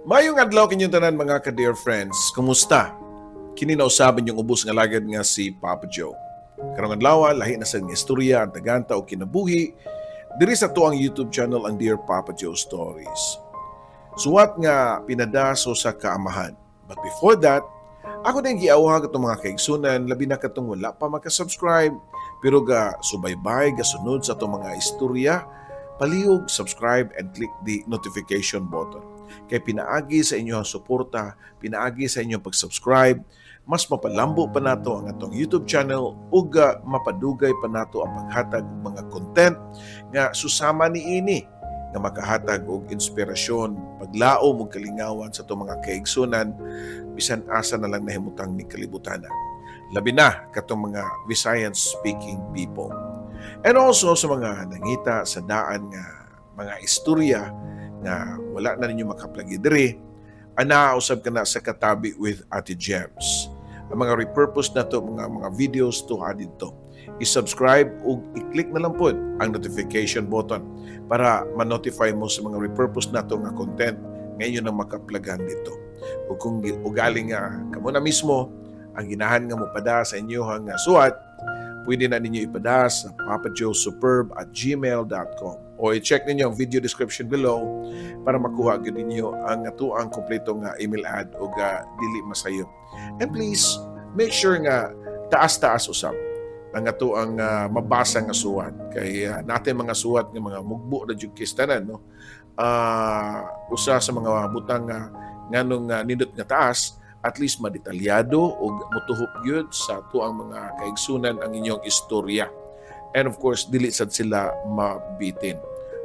Mayong adlaw kinyong tanan, mga ka-dear friends. Kumusta? Kini na usab inyong ubos nga alagad nga si Papa Joe. Karong adlaw, lahi na sa nga istorya ang taganta o kinabuhi diri sa atuang YouTube channel, ang Dear Papa Joe Stories. Suwat nga pinadaso sa kaamahan. But before that, ako din giawhag atong mga kaigsunan, labi na katong wala pa maka-subscribe pero ga subaybay, ga sunod sa atong mga istorya, palihog subscribe and click the notification button. Kay pinaagi sa inyong suporta, pinaagi sa inyong pag-subscribe, mas mapalambo pa nato ang atong YouTube channel ug mapadugay pa nato ang paghatag og mga content nga susama ni ini nga makahatag og inspirasyon, paglaom ug kalingawan sa atong mga kaigsunan bisan asa na lang nahimutang ni kalibutan. Labi na katong mga Visayan speaking people. And also sa mga nangita sa daan nga mga istorya nga wala na ninyo makaplagi diri, ana usab kana sa Katabi with Ate Gems. Ang mga repurpose na to mga videos to didto. I-subscribe ug i-click na lang pod ang notification button para ma-notify mo sa mga repurpose na to nga content ngayon ang makaplagan dito. Ug kung ugali nga kamo na mismo ang ginahan nga mopada sa inyohang suwat, pwede na ninyo ipada sa papajoesuperb@gmail.com o i-check ninyo ang video description below para makuha gyud ninyo ang atuang kompleto nga email ad o dili masayo. And please, make sure nga taas-taas usab ang atuang mabasa nga suwat kay natin mga suwat nga mga mugbo na jud kistanan, no? Usa sa mga butang nga nganong nindot nga taas, at least madetalyado ug motuhop gyud sa atuang mga kaigsunan ang inyong istorya. And of course, dili sad sila mabitin.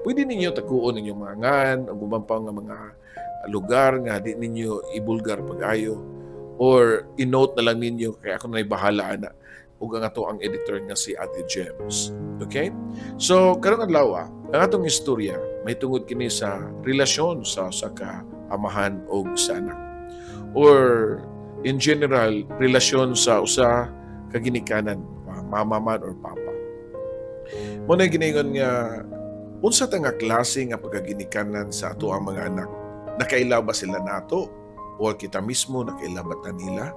Pwede ninyo taguon inyong mga ngan ug uban pa nga mga lugar nga di ninyo ibulgar pag-ayo or i-note na lang ninyo kay ako na bahala ana ug ang ato ang editor nga si Ate Gems. Okay? So, karong adlaw, ang atong istorya may tungod kini sa relasyon sa kaamahan og sa anak. Or in general, relasyon sa usa ka ginikanan, mama man or papa. Mao na ginaingon nga unsa ta nga klase nga pagkaginikanan sa ato ang mga anak? Nakaila ba sila nato o kita mismo nakaila ba ta nila?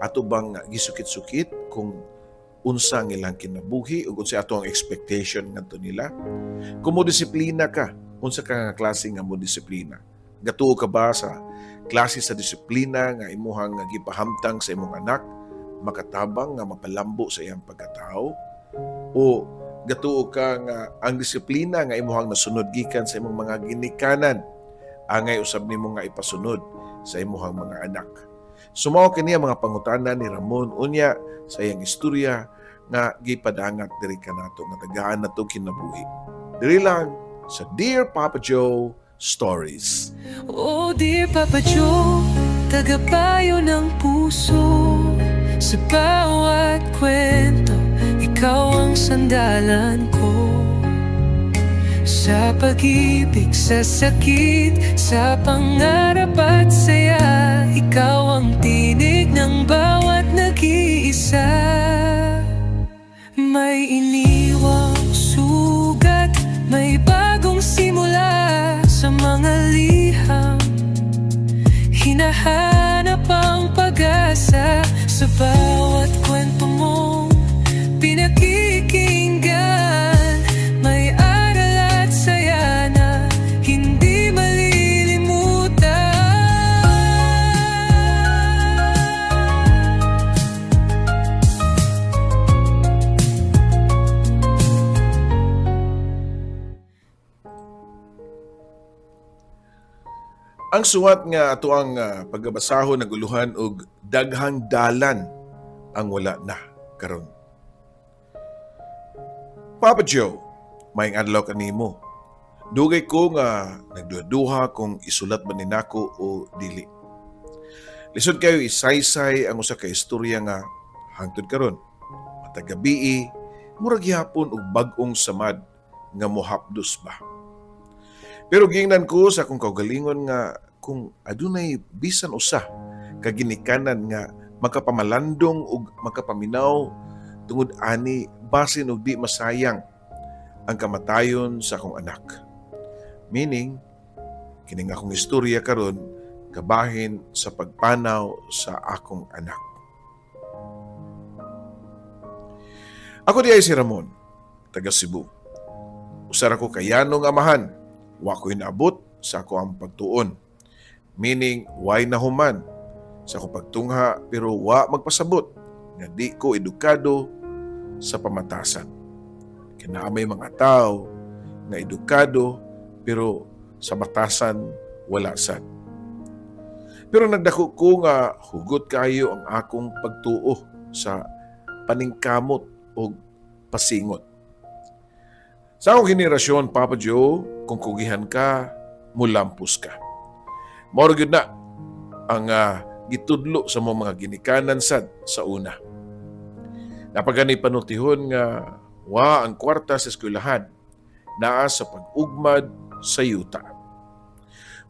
Ato bang gisukit-sukit kung unsa ang ilang kinabuhi ug unsa ato ang expectation ngadto nila? Kung mo disiplina ka, unsa ka nga klase nga mo disiplina? Gatuo ka ba sa klase sa disiplina nga imuhang gipahamtang sa imong anak makatabang nga mapalambo sa iyang pagkatao? O gatuo ka nga ang disiplina nga imuhang nasunod gikan sa imong mga ginikanan angay usab nimo nga ipasunod sa imuhang mga anak? So mao kini ang mga pangutana ni Ramon unya sa iyang istorya nga gipadangat diri kanato nga tagaan nato kinabuhi. Diri lang sa Dear Papa Joe Stories. Oh dear Papa Joe, tagapayo ng puso. Sa bawat kwento, ikaw ang sandalan ko. Sa pag-ibig, sa sakit, sa pangarap at saya, ikaw ang tinig ng bawat nag-iisa. May iniwang sugat, may bagong simula. Sa mga liham, hinahanap ang pag-asa. Sa bawat kwento mong pinakikinggan, may aral at saya na hindi malilimutan. Ang suwat nga ato ang pagabasahon naguluhan og daghang dalan ang wala na karon. Papa Joe, maayong adlaw kanimo. Dugay ko nga nagduha kung isulat ba ni nako o dili. Lisod kayo isaysay ang usa ka istorya nga hangtod karon. Matag gabii, murag gihapon og bag-ong samad nga mohapdos ba. Pero giingnan ko sa akong kaugalingon nga kung adunay bisan usa ka ginikanan nga makapamalandong ug makapaminaw tungod ani, basin og di masayang ang kamatayon sa akong anak. Meaning, Kining akong istorya karon kabahin sa pagpanaw sa akong anak. Ako diay si Ramon, taga Cebu. Usa ra ko kayanong amahan, wa ko'y naabot sa ako ang pagtuon. Meaning, way nahuman sa ako pagtungha pero wa magpasabot nga di ko edukado sa pamatasan. Kay naa may mga tao nga edukado pero sa batasan wala sad. Pero nagdako ko nga hugot kayo ang akong pagtuo sa paningkamot o pasingot. Sa akong henerasyon, Papa Joe, kung kugihan ka, mulampos ka. Mao gyud na ang gitudlo sa mga ginikanan sad sa una. Napagani panultihon nga wa ang kwarta sa eskwelahan naa sa pag-ugmad sa yuta.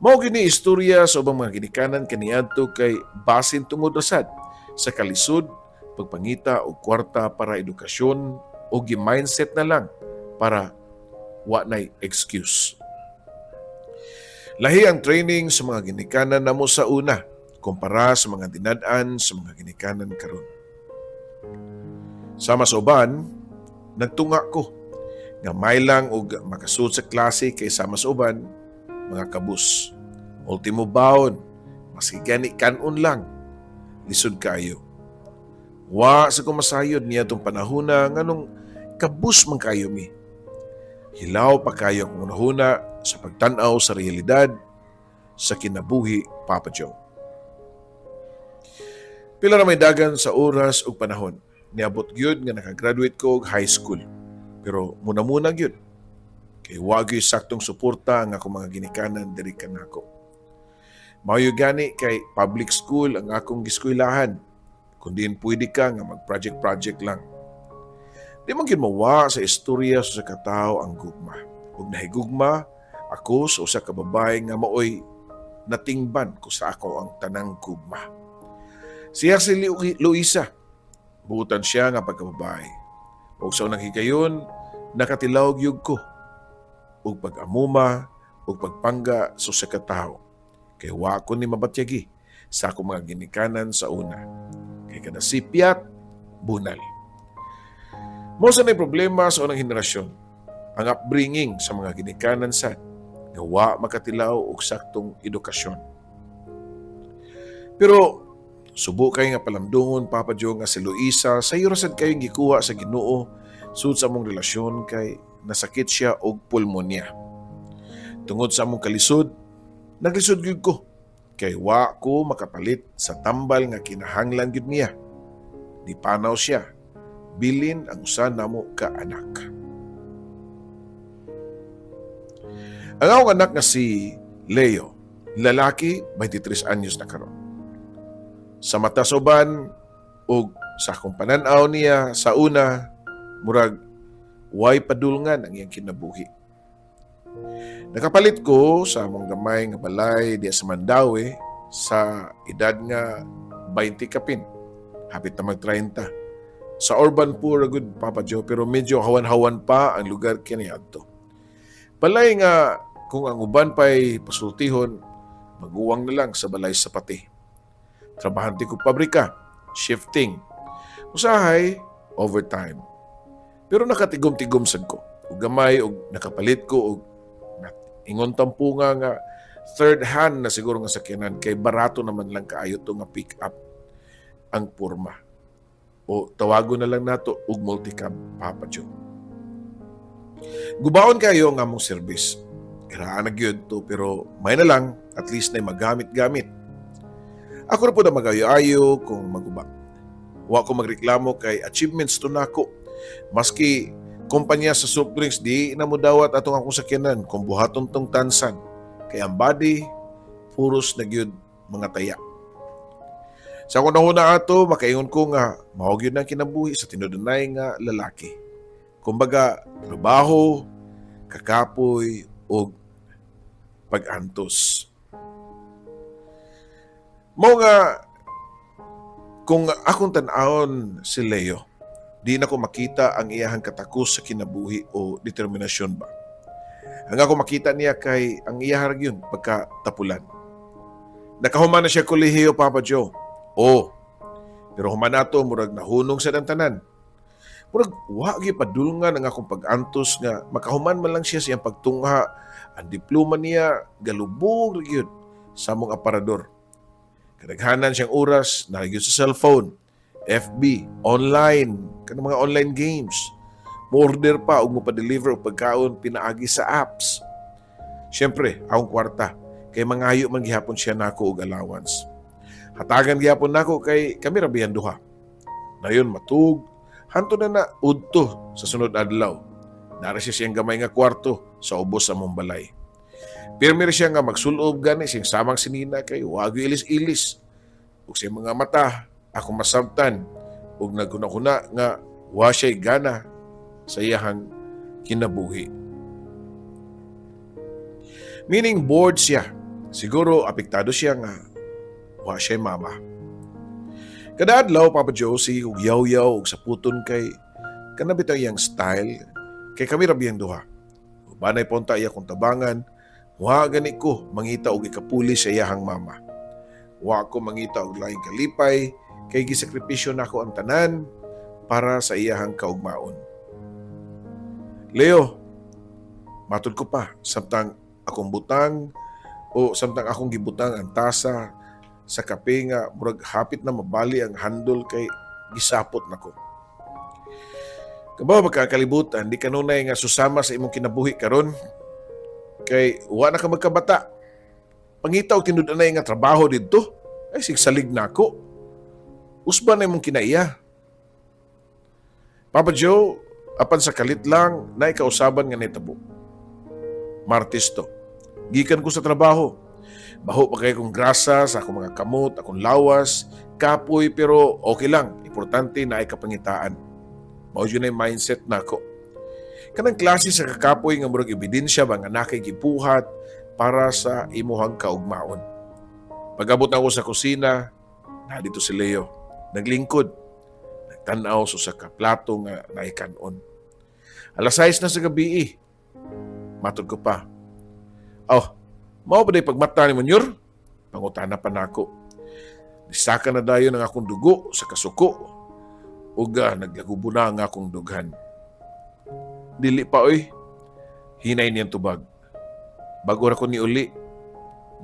Mao gini istorya sa ubang mga ginikanan kaniadto kay basin tungod ra sad sa kalisod pagpangita og kwarta para edukasyon o gi-mindset na lang para wa nay excuse. Lahi ang training sa mga ginikanan namo sa una kumpara sa mga dinad-an sa mga ginikanan karon. Sama sa uban, nagtunga ko nga may lang og makasud sa klase kay sama sa uban, mga kabus. Ultimo baon, maski gani kanon lang, lisod kayo. Wa sa kumasayod niya tong panahona nganong kabus man kayo mi. Hilaw pa kayo akong hunahuna sa pagtan-aw sa realidad sa kinabuhi, Papa Joe. Pila na may dagan sa oras ug panahon. Niabot gyud nga nakagraduate ko og high school. Pero muna-muna gyud. Kay wa gyud saktong suporta ang akong mga ginikanan diri kanako. Mayo gani kay public school ang akong giskwelahan. Kundi pwede ka nga mag-project-project lang. Di man gyud mawa sa istorya sa katao ang gugma. Ug nahigugma ako sa usa ka babae nga maoy natingban ko sa ako ang tanang gugma. Siya si Luisa. Buutan siya nga pagkababae. Ug sa unang higayon, nakatilawg yug ko. Ug pag-amuma, ug pagpangga sa usa ka tawo. Kay wa ko ni mabatyagi sa akong mga ginikanan sa una. Kay kada sipyat, bunal. Mao sa problema sa unang henerasyon, ang upbringing sa mga ginikanan sa nga wa makatilaw og saktong edukasyon. Pero subo kay nga palamdungon, Papa Joe, nga si Luisa sayo ra sad kayong gikuha sa Ginoo sud sa among relasyon kay nasakit siya og pulmonya. Tungod sa among kalisod, naglisod gyud ko kay wa ko makapalit sa tambal nga kinahanglan gyud niya. Di panaw siya, bilin ang usa namo ka anak. Ang akong anak nga si Leo, lalaki, 23 anyos na karon. Sa mata sa uban ug sa akong panan-aw niya sa una, murag way padulngan ang iyang kinabuhi. Nakapalit ko sa among gamay nga balay diya sa Mandaue sa edad nga 20 kapin, hapit na mag-30. Sa urban poor gud, Papa Joe, pero medyo hawan-hawan pa ang lugar kaniadto. Balay nga kung ang uban pa'y pasultihon, maguwang na lang sa balay sa pati. Trabahante ko pabrika, shifting. Usahay, overtime. Pero nakatigom-tigom sad ko. Ug gamay og nakapalit ko og ingon tampo nga third hand na siguro nga sakyanan kay barato naman lang kaayo to nga pick up ang porma. O tawagon na lang nato og multicab, Papa Joe. Gubaon kayo ang among service. Iraan na gyud to pero may na lang at least na magamit-gamit. Ako ra pud ang magayo-ayo kung maguba. Wa ko magreklamo kay achievements to nako. Maski kumpanya sa soft drinks di na mo dawat atong akong sakyanan kung buhaton tong tansan. Kay ang body puros na gyud mga taya. Sa akong nahuna ato, makaingon ko nga mao gyud ang kinabuhi sa tinudunay nga lalaki. Kumbaga, trabaho, kakapoy, ug pag-antos. Mao nga kung akong tan-awon si Leo, di na ko makita ang iyahang katakos sa kinabuhi o determinasyon ba. Ang ako makita niya kay ang iya ra gyud pagkatapulan. Nakahuman na siya kolehiyo, Papa Joe. Oh, pero human nato murag nahunong sa tanan. Murag wa gyud padulngan ang akong pag-antos nga makahuman man lang siya sa iyang pagtungha. Ang diploma niya galubog ra gyud sa among aparador. Kadaghanan siyang oras na gyud sa cellphone, FB, online, kanang mga online games. Mo-order pa ug mo-pa-deliver og pagkaon pinaagi sa apps. Siyempre, akong kwarta kay mangayo man gihapon siya nako og allowance. Hatagan gihapon nako kay kami ra biyan duha. Dayon matug, hanto na na udto sa sunod adlaw. Nara siya siyang gamay nga kwarto sa ubos sa among balay. Pirmi ra siya nga magsulob gani siyang samang sinina kay wa gyud ilis-ilis. Ug sa mga mata ako masabtan ug naghuna-huna nga wa siya'y gana sa iyahang kinabuhi. Meaning bored siya. Siguro apektado siya nga wa siya'y mama. Kada adlaw, Papa Joe, sige kog yaw-yaw og saputon kay kana bitaw iyang style kay kami ra biyang duha. Banay punta iya kong tabangan, wa gani ko mangita og ikapuli sa iyahang mama. Wa ko mangita og laing kalipay kay gisakripisyo nako ang tanan para sa iyahang kaugmaon. Leo, matud ko pa samtang akong butang o samtang akong gibutang ang tasa sa kape nga murag hapit na mabali ang handle kay gisapot nako. Kabaw ba kalibutan, di kanunay nga susama sa imong kinabuhi karon kay wa na ka magkabata. Pangita og tinud-anay nga trabaho didto, ay sigsalig nako. Usba na imong kinaiya. Papa Joe, apan sa kalit lang, naay kausaban nga nitabo. Martes to. Gikan ko sa trabaho. Baho pa kay kong grasa sa akong mga kamot, akong lawas, kapoy pero okay lang. Importante naay kapangitaan. Mao gyud na mindset nako. Kanang klase sa kakapoy nga murag ebidensya ba nga nakay gibuhat para sa imuhang kaugmaon. Pag-abot na ako sa kusina, na dito si Leo. Naglingkod. Nagtan-aw sa usa ka plato nga naikanon. Alas 6 na sa gabi eh. Matod ko pa. "Oh, mao ba day pagmata ni Munyor?" Pangutana pa nako. Nisaka na dayon ang akong dugo sa kasuko. Uga naglagubo na ang akong dughan. "Dili pa oy." Hinay niyang tubag. "Bago ra ko ni uli.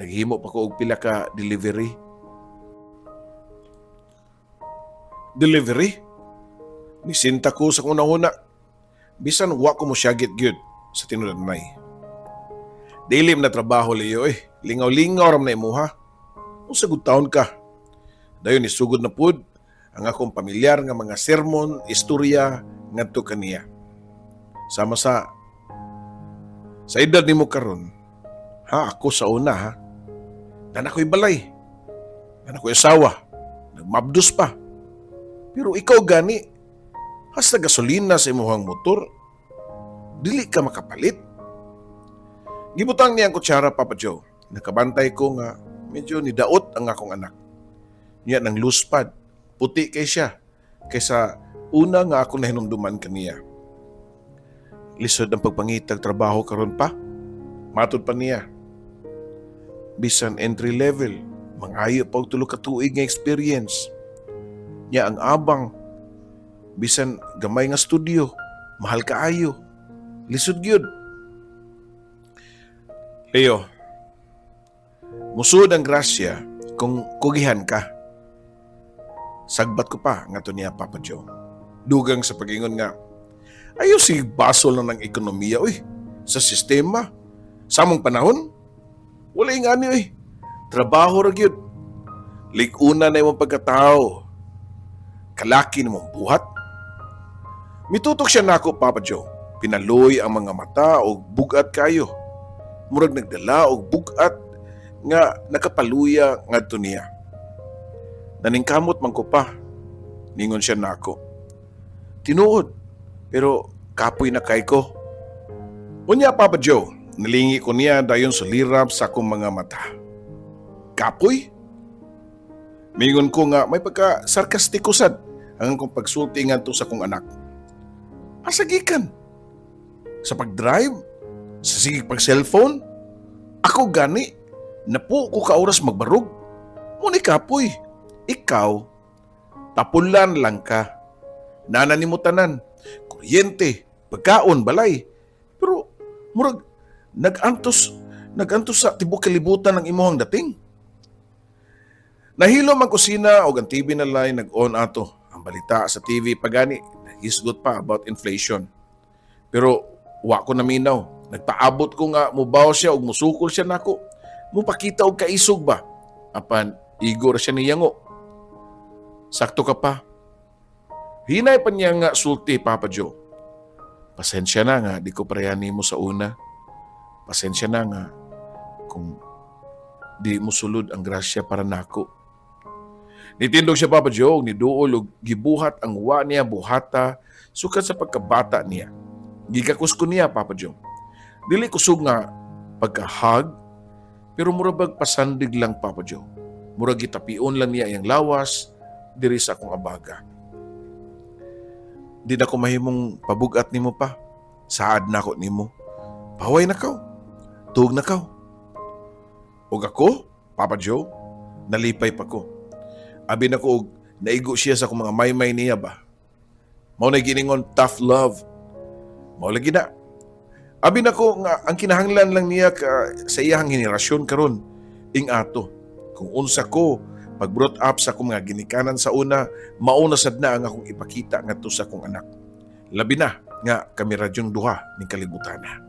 Naghimo pa ko og pila ka delivery." Delivery? Nisinta ko sa kunahuna. Bisan wa ko mosyagit gyud sa tinud-anay. "Dili man na trabaho, Leo eh. Lingaw-lingaw ram na imuha. Unsa gud taon ka?" Dayon nisugod na pud ang akong pamilyar nga mga sermon, istorya ngadto kaniya. Sama sa sa edad nimo karon, ha, ako sa una ha. Naa na ko'y balay. Naa na ko'y asawa. Nagmabdos pa. Pero ikaw gani, hasta gasolina sa imuhang motor, dili ka makapalit. Gibutang niya ang kutsara, Papa Joe. Nakabantay ko nga medyo nidaot ang akong anak. Niya nang luspad, puti kay siya kaysa una nga ako nahinumduman kaniya. "Lisod ang pagpangitag trabaho karon pa." Matod pa niya. "Bisan entry level, mangayo pa og 3 ka tuig nga experience. Nya ang abang, bisan gamay nga studio, mahal kaayo. Lisod gyud." "Leo, musud ang grasya kung kugihan ka." Sagbat ko pa nga niya, Papa Joe. Dugang sa pag-ingon nga, "Ayaw si basol na ng ekonomiya, uy, sa sistema. Sa among panahon, wala yung ani, uy. Trabaho ra gyud. Lig-una na imong pagkatao. Kalaki nimong buhat." Mitutok siya nako, Papa Joe. Pinaloy ang mga mata og bugat kayo. Murag nagdala og bugat nga nakapaluya ngadto niya. "Naningkamot man ko pa." Ningon siya nako. "Tinuod, pero kapoy na kay ko." Unya, Papa Joe, nilingi ko niya dayon sa lirap sa akong mga mata. "Kapoy?" Mingon ko nga may pagka sarkastiko sad ang akong pagsulti ngadto sa akong anak. "Asa gikan? Sa pag-drive? Sa sige pag cellphone? Ako gani, napo ko ka oras magbarog. Muni kapoy, ikaw, tapulan lang ka. Nana nimo tanan, kuryente, pagkaon, balay. Pero murag nagantos sa tibok kalibutan ang imuhang dating. Nahilom ang kusina og ang TV na lay nag-on ato. Ang balita sa TV pagani nahisgot pa about inflation. Pero wa ko naminaw. Nagpaabot ko nga mubaw siya og musukol siya nako. Mupakita og kaisog ba? Apan igo ra siya niyango. Sakto ka pa. Hinay pa niya nga sulti, Papa Joe. Pasensya na nga, di ko pareha nimo sa una. Pasensya na nga kung di mo sulod ang grasya para nako. Nitindog siya, Papa Joe, og niduol og gibuhat ang wa niya buhata sukad sa pagkabata niya. Gigakos ko niya, Papa Joe. Dili kusog nga pagka-hug, pero mura bag pasandig lang, Papa Joe. Murag gitapion lang niya iyang lawas diri sa akong abaga. Di na ko mahimong pabugat nimo pa. Saad na ako nimo. Paway na kaw. Tuog na kaw. Og ako, Papa Joe, nalipay pa ko. Abi na ko og naigo siya sa akong mga maymay niya ba. Mao na giningon tough love. Mao lagi na. Abi na ko nga ang kinahanglan lang niya ka, sa iyang henerasyon karon ing ato. Kung unsa ko pag brought up sa akong mga ginikanan sa una, mauna sad na ang akong ipakita ngadto sa akong anak. Labi na nga kami radyong duha ning kalibutana.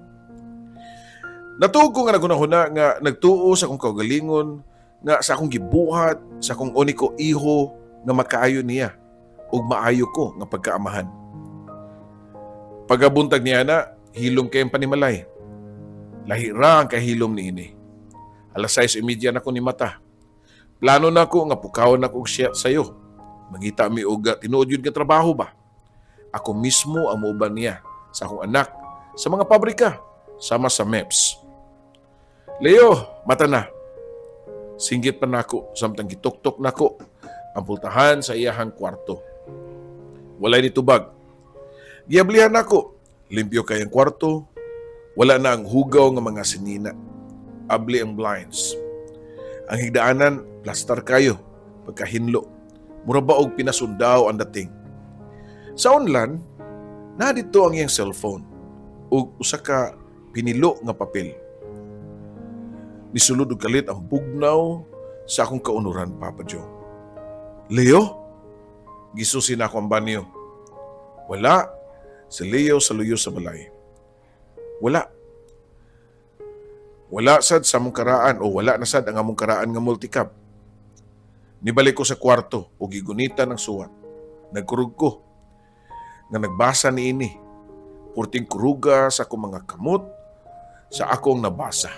Natuog ko nga naghunahuna nga nagtuo sa akong kaugalingon nga sa akong gibuhat, sa akong uniko iho nga makaayo niya ug maayo ko nga pagkaamahan. Pagabuntag niya na, hilom kayong panimalay. Lahi ra ang kahilom niini. Alas 6:30 na ko ni mata. Plano na ko nga pukawon na ko siya sayo. Mangita mi og tinuod yun nga trabaho ba. Ako mismo ang muuban niya sa akong anak sa mga pabrika sama sa MEPS. Leo, mata na. Singgit pa nako samtang gituktok nako ang pultahan sa iyahang kwarto. Walay nitubag. Giablihan nako. Limpyo kay ang kwarto. Wala na ang hugaw nga mga sinina. Abli ang blinds. Ang higdaanan, plastar kayo, pagkahinlo. Mura ba og pinasundaw ang dating. Sa unlan, na dito ang iyang cellphone ug usa ka pinilo nga papel. Nisulod og kalit ang bugnaw sa akong kaunuran, Papa Joe. Leo? Gisusi na ako ang banyo. Wala si Leo sa luyo sa balay. Wala. Wala sad sa among karaan o wala na sad ang among karaan nga multicab. Nibalik ko sa kwarto o gigunitan ang suwat. Nagkurog ko nga nagbasa niini. Purting kuruga sa akong mga kamot sa akong nabasa.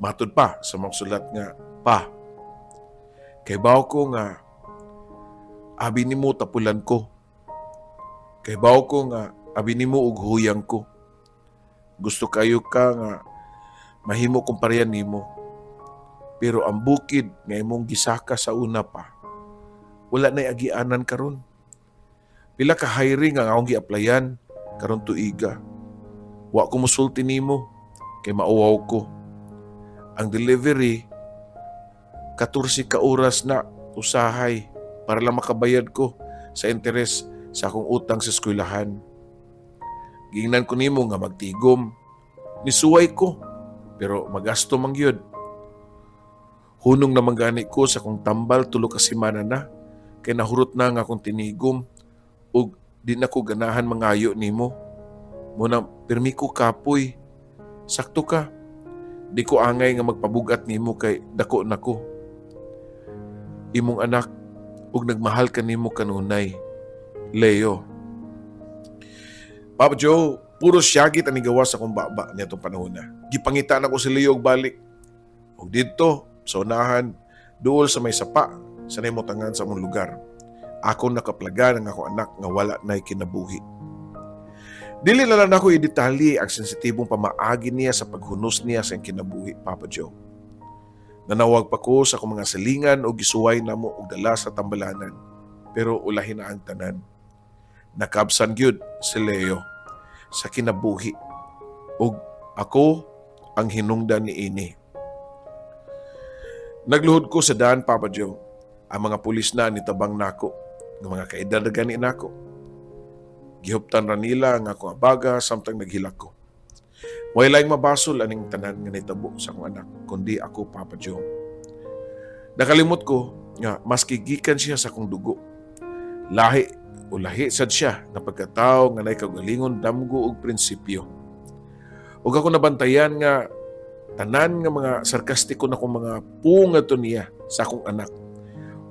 Matud pa sa mga sulat nga, pa, kay baw ko nga abi nimo tapulan ko. Kay baw ko nga abi nimo og huyang ko. Gusto kayo ka nga mahimo kong parehan nimo. Pero ang bukid nga imong gisaka sa una pa, wala na'y agianan karon. Pila ka hiring ang akong gi-applyan karon tuiga. Wa ko musulti nimo kay mauwaw ko. Ang delivery 14 ka oras na usahay para lang makabayad ko sa interes sa akong utang sa eskwelahan. Giingnan ko nimo nga magtigom. Nisuway ko, pero magasto man gyud. Hunong naman gani ko sa akong tambal 3 ka semana na kay nahurot na nga akong tinigom ug di na ko ganahan mangayo nimo. Muna pirmi ko kapoy. Sakto ka. Di ko angay nga magpabugat nimo kay dako na ko. Imong anak ug nagmahal kanimo kanunay. Leo. Papa Joe, puro syagit ang nigawas sa akong baba niadtong panahon na. Gipangita na ko si Leo og balik. Ug didto, sa unahan, duol sa may sapa, sa naimutangan sa among lugar. Ako nakaplagan ang ako anak nga wala na'y kinabuhi. Dili na lang ako i-detalye ang sensitibong pamaagi niya sa paghunos niya sa iyang kinabuhi, Papa Joe. Nanawag pa ko sa akong mga silingan o gisuway namo og dala sa tambalanan. Pero ulahin na ang tanan. Nakabsan gyud si Leo sa kinabuhi. Ug ako ang hinungdan niini. Nagluhod ko sa daan, Papa Joe. Ang mga pulis na nitabang nako, nga mga kaedad na gani nako. Gihuptan ra nila ang akong abaga samtang naghilak ko. Way laing mabasol aning tanan nga nitabo sa akong anak, kundi ako, Papa Joe. Nakalimot ko nga maski gikan siya sa akong dugo, lahi o lahi sad siya nga pagkatao nga nay kaugalingon, damgo og prinsipyo. Ug ako nabantayan nga tanan nga mga sarkastiko na akong mga punga to niya sa akong anak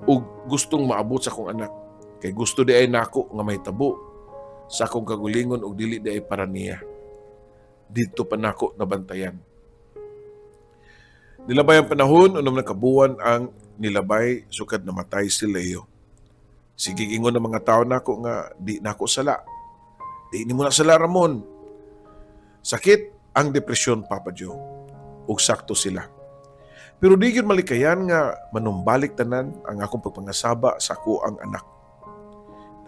ug gustong maabot sa akong anak kay gusto diay nako nga mahitabo sa akong kaugalingon ug dili diay para niya. Didto pa nako nabantayan. Nilabay ang panahon, 6 na kabuwan ang nilabay sukad namatay si Leo. Sige ingon ng mga tao nako nga di nako sala. "Di nimo na sala, Ramon. Sakit ang depresyon, Papa Joe." Ug sakto sila. Pero di gyud malikayan nga manumbalik tanan ang akong pagpangasaba sa akoang anak.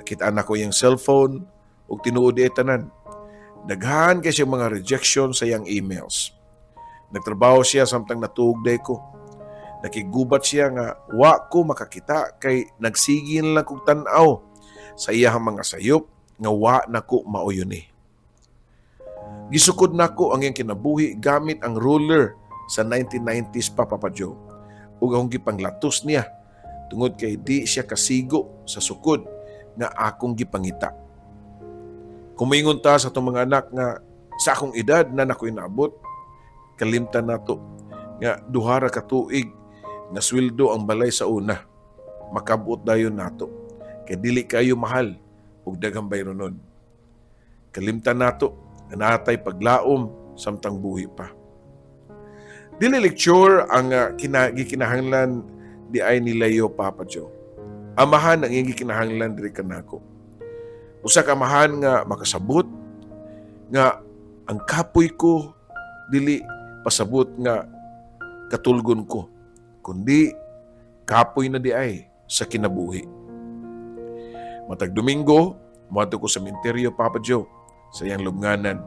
Nakita nako iyang cellphone ug tinuod diay tanan. Daghan kay siya mga rejection sa iyang emails. Nagtrabaho siya samtang natuog diay ko. Nakigubat siya nga wa ko makakita kay nagsige na lang kog tan-aw sa iyahang mga sayop nga wa nako mauyon ni. Gisukod nako ang iyang kinabuhi gamit ang ruler sa 1990s pa, Papa Joe. Ug akong gipanglatos niya tungod kay di siya kasigo sa sukod nga akong gipangita. Kung ta sa atong mga anak nga sa akong edad na nako'y naabot, kalimtan nato nga 2 ra ka tuig nga sweldo ang balay sa una. Makabot dayon nato kay dili kayo mahal ug daghang bayronon. Kalimtan nato nga natay paglaom samtang buhi pa. Dili lecture ang gikinahanglan diay ni Leo, Papa Joe. Amahan ang iyang gikinahanglan diri kanako. Usa ka amahan nga makasabot nga ang kapoy ko dili pasabot nga katulgon ko, kundi kapoy na diay sa kinabuhi. Matag Domingo, moadto ko sa sementeryo, Papa Joe, sa iyang lubnganan.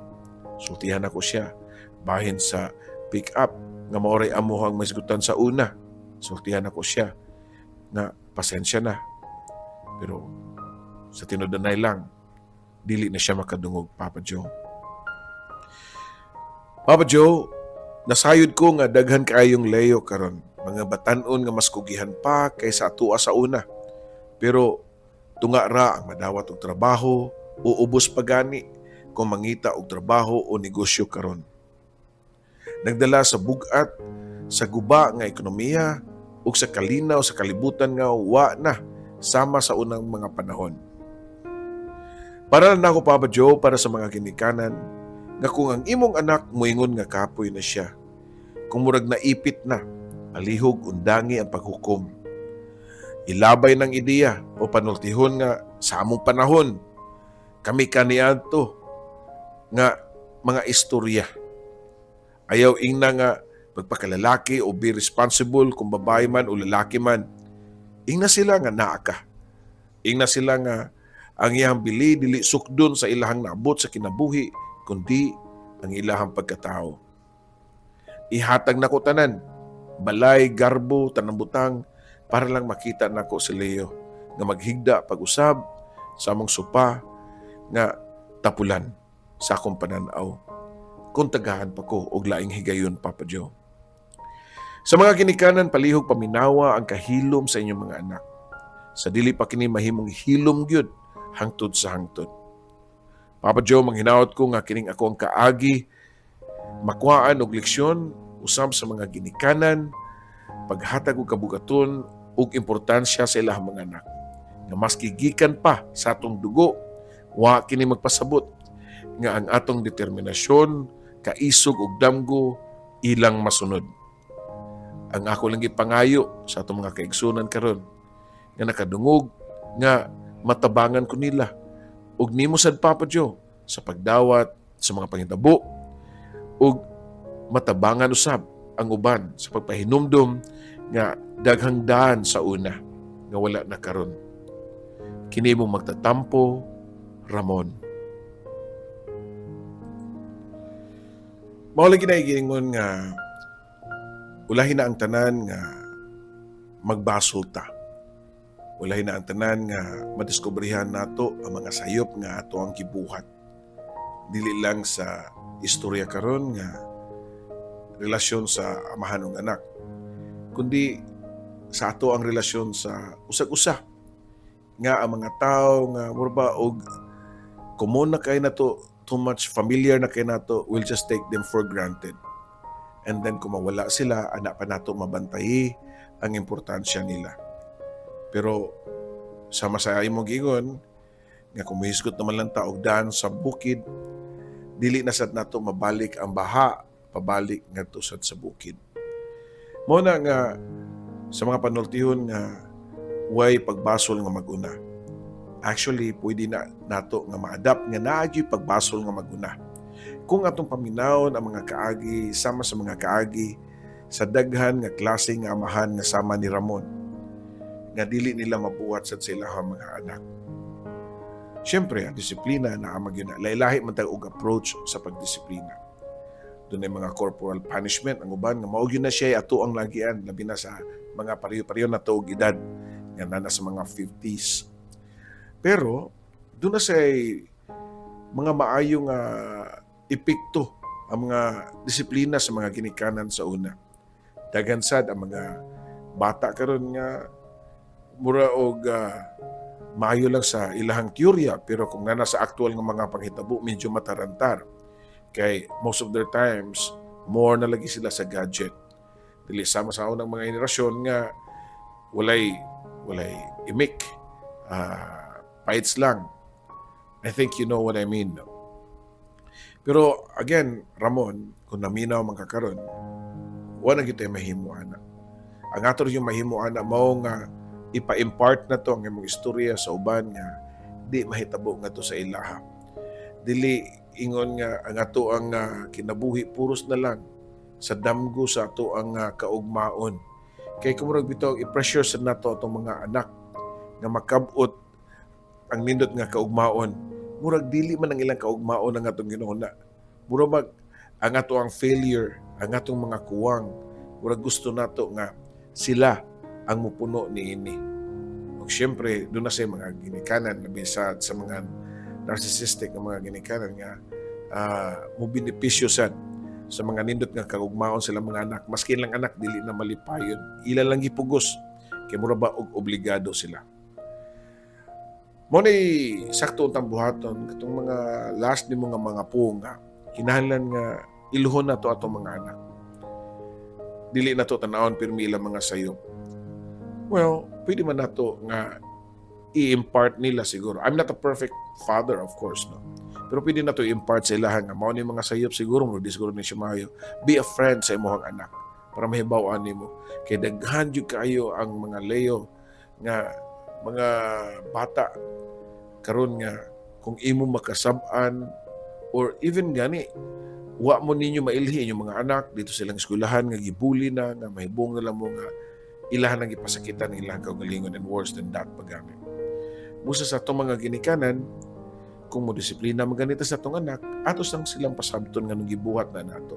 Sultihan nako siya bahin sa pick up nga maoray amohang masigutan sa una. Sultihan nako siya nga pasensya na. Pero sa tinud-anay lang, dili na siya makadungog, Papa Joe. Papa Joe, nasayod ko nga daghan kaayong Leo karon, mga batanon nga mas kugihan pa kaysa atoa sa una. Pero tunga ra ang madawat og trabaho o ubos pa gani kung mangita og trabaho o negosyo karon. Nagdala sa bugat sa guba nga ekonomiya ug sa kalinaw sa kalibutan nga wa na sama sa unang mga panahon. Para na ako, Papa Joe, para sa mga ginikanan, nga kung ang imong anak muingon nga kapoy na siya, kung murag naipit na, palihog undangi ang paghukom. Ilabay ng ideya o panultihon nga sa among panahon, kami kaniadto nga mga istorya. Ayaw ingna nga pagpakalalaki o be responsible kung babae man o lalaki man. Ingna sila nga naa ka. Ingna sila nga ang iyang bili dili sukdon sa ilahang naabot sa kinabuhi kundi ang ilahang pagkatao. Ihatag nako tanan, balay, garbo, tanang butang, para lang makita nako si Leo nga maghigda pag-usab sa among sopa nga tapulan sa akong pananaw. Kung tagahan pa ko og laing higayon, Papa Joe. Sa mga ginikanan, palihog paminawa ang kahilom sa inyong mga anak. Sa dili pa kini mahimong hilom gyud hangtod sa hangtod. Papa Joe, manghinaot ko nga kining ako ang kaagi makuhaan og leksyon usab sa mga ginikanan, paghatag og kabugaton ug importansya sa ilahang mga anak. Nga maski gikan pa sa atong dugo, wa kini magpasabot nga ang atong determinasyon, kaisog ug damgo ilang masunod. Ang ako lang gipangayo sa atong mga kaigsunan karon nga nakadungog nga matabangan ko nila ug nimo sad, Papa Joe, sa pagdawat sa mga pangitabo ug matabangan usab ang uban sa pagpahinumdom nga daghang daan sa una nga wala na karon. Kini mo magtatampo, Ramon. Mao lagi na giingon nga ulahi na ang tanan nga magbasol ta. Ulahi na ang tanan nga madiskobrehan nato ang mga sayop nga ato ang gibuhat. Dili lang sa istorya karon nga relasyon sa amahan ug anak, kundi sa ato ang relasyon sa usag-usa nga ang mga tao nga mura ba og common na kay nato, too much familiar na kay nato, we'll just take them for granted. And then kung mawala sila, ana pa nato mabantayi ang importansya nila. Pero sama sa imong giingon nga kung mohisgot naman lang ta og daan sa bukid, dili na sad nato mabalik ang baha pabalik ngadto sad sa bukid. Mao na nga sa mga panultihon nga way pagbasol nga maguna. Actually, pwede na nato nga ma-adapt nga naa gyud pagbasol nga maguna. Kung atong paminawon ang mga kaagi sama sa mga kaagi sa daghan nga klase nga amahan nga sama ni Ramon, nga dili nila mabuhat sad sa ilahang mga anak. Siyempre, ang disiplina naa man gyud na. Lahi-lahi man tag og approach sa pagdisiplina. Dunay mga corporal punishment ang uban nga mao gyud na siya ato ang lagian, labi na sa mga pareho-pareho na og edad nga naa sa mga 50s. Pero duna say mga maayo nga epekto ang mga disiplina sa mga ginikanan sa una. Daghan sad ang mga bata karon nga mura og maayo lang sa ilahang teorya, pero kung naa sa actual nga mga panghitabo, medyo matarantar kay most of their times more na lagi sila sa gadget, dili sama sa unang mga henerasyon nga walay imik, fights lang. I think you know what I mean, no? Pero again, Ramon, kung naminaw man ka karon, wala gyud tay mahimo ana. Ang ato yung mahimo ana mao nga ipa-impart na to ang imong istorya sa uban nga di mahitabo nga to sa ilaha. Dili ingon nga ang ato ang kinabuhi puros na lang sa damgo sa ato ang kaugmaon. Kay kung murag bitaw i-pressure sa nato atong mga anak nga makab-ot ang nindot nga kaugmaon, murag dili man ang ilang kaugmaon ang atong ginuna. Murag mag ang ato ang failure, ang atong mga kuwang, murag gusto nato nga sila ang mupuno niini. Ug syempre, duna say mga ginikanan, labi sa mga narcissistic nga mga ginikanan nga mo benepisyo sad sa mga nindot nga kaugmaon sila mga anak, maski lang anak dili na malipayon, ila lang gipugos kay mura ba og obligado sila. Mao ni sakto untang buhaton katong mga last nimo nga mga nga kinahanglan nga ilhon nato atong mga anak. Dili nato tan-awon pirmi ilang mga sayop. Well, pwede man nato nga i-impart nila siguro. I'm not a perfect father, of course, no? Pero pwede nato i-impart sa ilahan nga mao ni mga sayop siguro mo, di siguro ni siya maayo. Be a friend sa imong anak para mahibaw-an nimo. Kay daghan jud kaayo ang mga Leo nga mga bata karon nga kung imo makasab-an or even gani wa mo ninyo mailhi inyong mga anak dito silang eskwelahan nga gibuli na nga mahibong na lang mo nga ilahan ang gipasakitan ang ilang kaugalingon, and worse than that pagani. Busa sa atong mga ginikanan, kung mo disiplina man ganito sa atong anak, ato sang silang pasabton nga nung gibuhat na nato.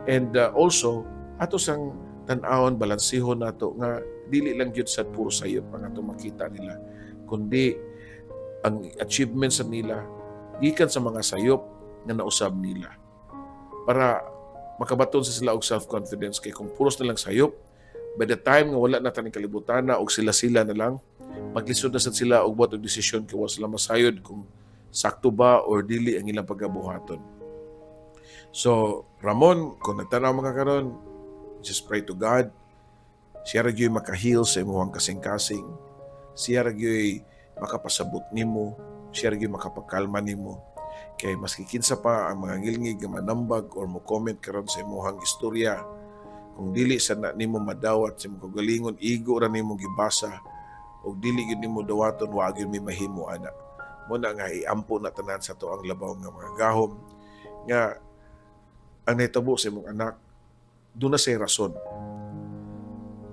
And also, ato sang tan-awon, balansihon nato nga dili lang gyud sa puro sayop ang atong makita nila, kundi ang achievements sa nila gikan sa mga sayop nga nausab nila para makabaton sa sila og self-confidence. Kay kung puros na lang sayop, by the time nga wala na taning kalibutan na og sila-sila na lang, maglisod na sad sila og buhat og desisyon kay wa sila masayod kung sakto ba or dili ang ilang pagabuhaton. So Ramon, kung nagtanaw mga karon, just pray to God. Siya ra gyud maka-heal sa imong kasing-kasing. Siya ra gyud makapasabot nimo. Siya ra gyud makapagkalma nimo. Kay maski kinsa pa ang mga ngilngig nga manambag or mo comment karon sa imong istorya, kung dili sa na nimo madawat sa imong kaugalingon, igo ra nimo gibasa og dili gyud nimo dawaton, wa gyud may mahimo ana. Mao na nga iampo na tanan sa ato ang labaw nga mga gahom nga ang nahitabo sa imong anak duna say rason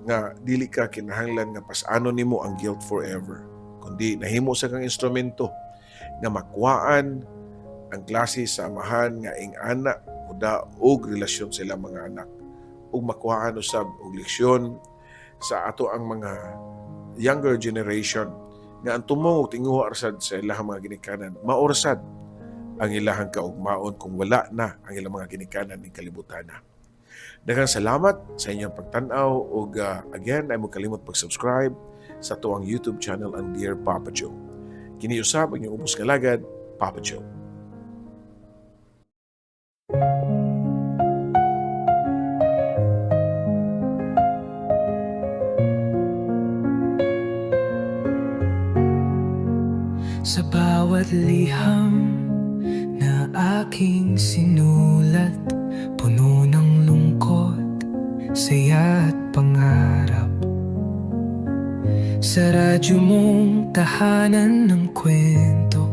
nga dili ka kinahanglan nga pas-anon nimo ang guilt forever, kundi nahimo sa kang instrumento nga makuhaan ang klase sa amahan nga ing-ana. mudaog relasyon sa ilang mga anak ug makuhaan usab og leksyon sa ato ang mga younger generation nga ang tumong ug tinguha ra sad sa ilahang mga ginikanan mao ra sad ang ilahang kaugmaon kung wala na ang ilang mga ginikanan ning kalibutan na. Daghang salamat sa inyong pagtan-aw ug again, ayaw mo kalimot pag-subscribe sa atuang YouTube channel, ang Dear Papa Joe. Kini usab ang inyong ubos nga lagad, Papa Joe. Sa bawat liham na aking sinulat, puno ng lungkot, saya at pangarap. Sa radyo mong tahanan ng kwento,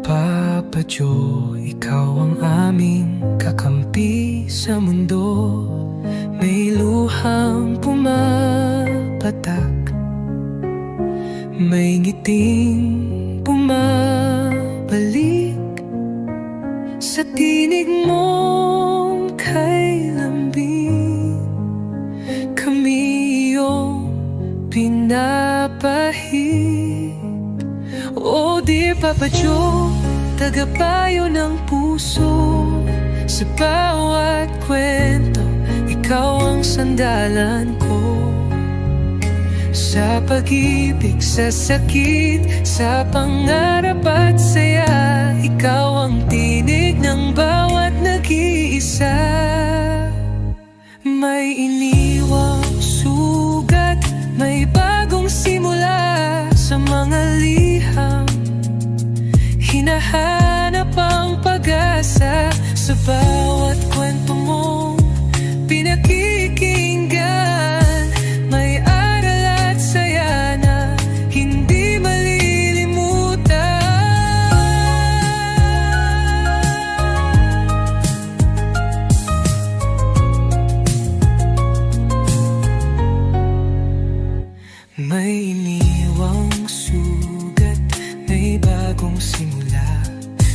Papa Joe, ikaw ang aming kakampi sa mundo. May luhang pumapatak, may ngiting bumabalik. Sa tinig mong kay lambing, kami iyong pinapahid. Oh dear Papa Joe, tagapayo ng puso. Sa bawat kwento, ikaw ang sandalan ko. Sa pag-ibig, sa sakit, sa pangarap at saya, ikaw ang tinig ng bawat nag-iisa. May iniwang sugat, may bagong simula. Sa mga liham, hinahanap ang pag-asa. Sa bawat kwento mong pinakikinggan, may aral at saya na hindi malilimutan. May iniwang sugat, may bagong simula.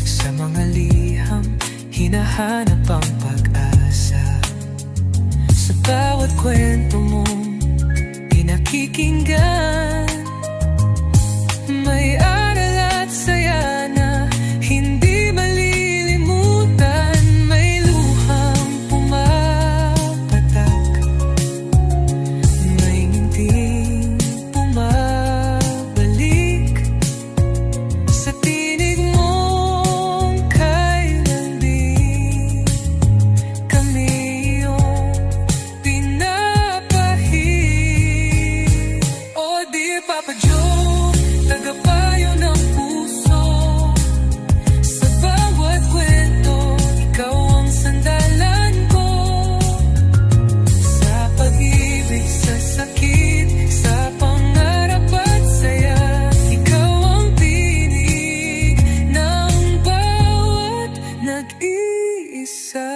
Sa mga liham, hinahanap ang pag-asa. Sa bawat kwento mong pinakikinggan, may aral at saya na hindi malilimutan. May luhang pumapatak, may ngiting bumabalik. Sa tinig mong kay lambing, kami iyong pinapahid. Oh dear Papa Joe, tagapayo ng puso. Sa bawat kwento, ikaw ang sandalan ko. Sa pag-ibig, sa sakit, sa pangarap at saya, ikaw ang tinig ng bawat nag-iisa.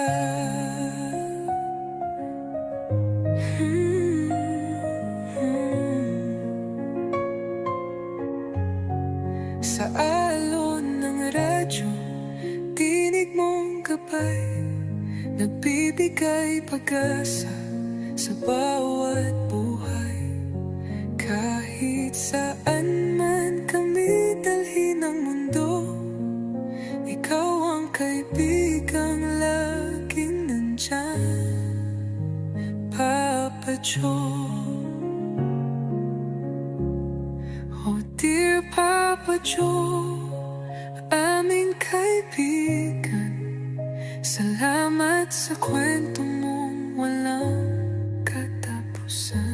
Sa alon ng radyo, tinig mong gabay, nagbibigay pag-asa sa bawat buhay. Kahit saan man kami dalhin ng mundo, ikaw ang kaibigang laging nandyan, Papa Joe. Oh dear Papa Joe, aming kaibigan, salamat sa kwento mong walang katapusan.